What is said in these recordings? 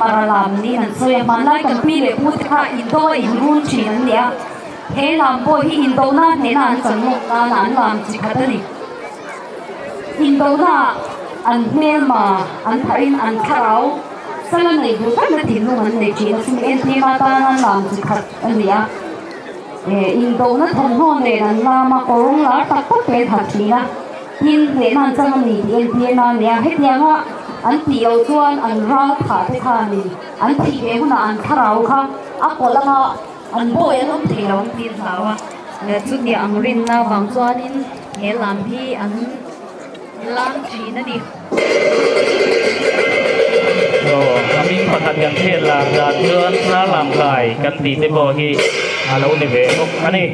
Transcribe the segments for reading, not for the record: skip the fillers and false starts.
Mara lam niin an sawi a, hmanlai kan pi leh pu te kha indo a inrun thin an ni a, he lam pawh hi indona hnehna an chan lawk nana an lam chi khat a ni. Indona an hmelma an thahin an thlarau sala neih duh vekna thinlung an nei thin a, chumi entir atana lam chi khat a ni a. Indona thawmhnaw nen an lam a, kawrawng lar tak tak te an ha thin a. Tin, hnehna an chang a ni tih entirna a ni a, hetianga an tih loh chuan an ral thah te khanin an thih ve hunah an thlarau kha a kawlh anga an bawi an awm thei lo ang tih an hlau a, chutiang ang rinna vang chuanin he lam hi an lam thin a ni. Aw, a hming pakhat kan hriat lar dan chuan Rallam kai kan tih te pawh hi a lo ni ve bawk a ni.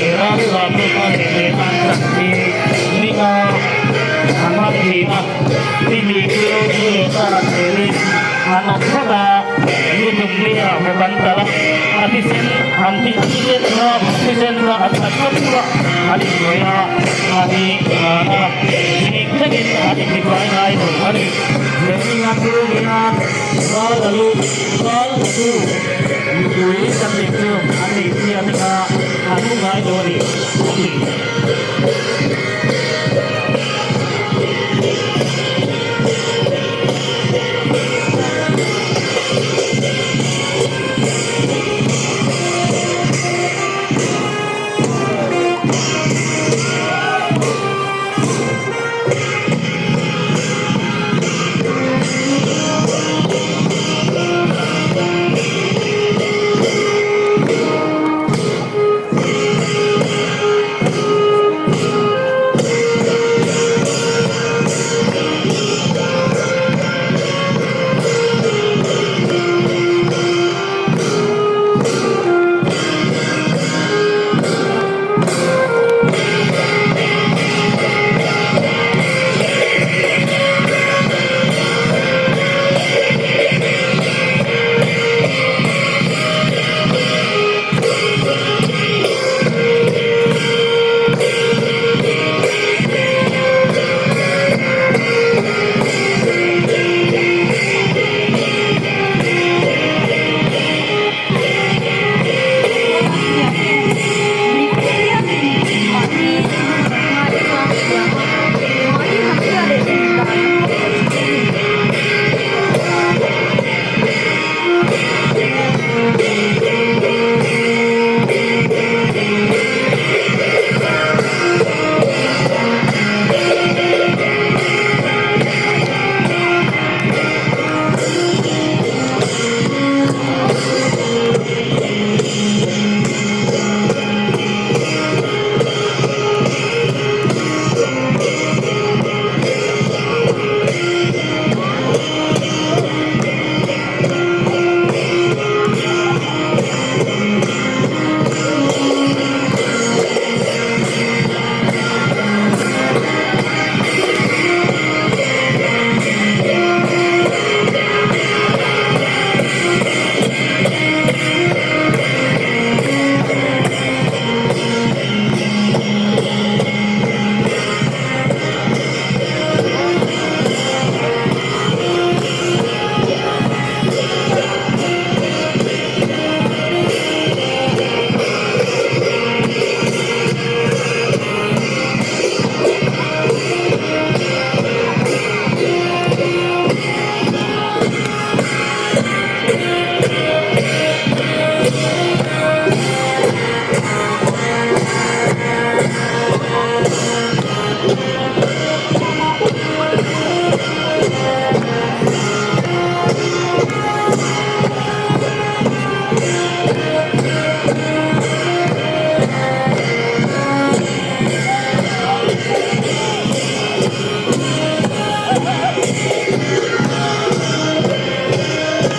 He ram lam huna leh leh an chan hi ninga an hmang thin a, timi chu zu leh tar an helin an awm tlat a, zu tum ni ah bawk an kal a, a thisen an thi a thisen kha thisen kha an that tlat a, an inhnuai a, mahni nghana zing thlengin an intifai ngai lo a ni. He ninga chu hian ral a lu ral a tu. Mipui kan nih chu an nih chiah te kha an hmu ngai lo a ni an ti.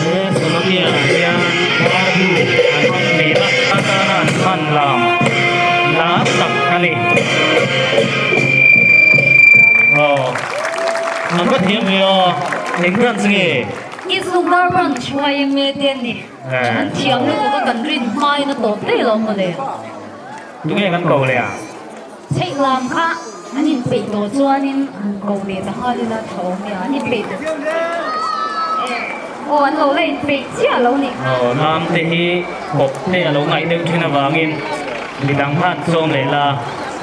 He Solonia hian Babu an hmang thin a, atana an hman lam lar tak a ni. Aw, an va thiam ve aw, eng branch nge? Izungdar branch YMA te an ni. An thiam lutuk a kan rin hmain a tawp daih lo mawle. Tunge kan ko leh a? Chheih lam kha an inpeih tawh chuanin an ko leh ta nghal ila tha awm e a, an inpeih tawh. Aw an lo la inpeih chiah lo nih kha. Aw lam te hi kawp te a lo ngaih deuh thin avangin midang khan sawm leh la.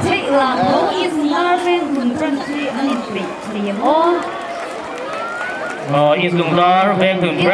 Theih lam tho East Lungdar veng hlun branch hi an inpeih thei em aw? Aw East Lungdar veng hlun branch.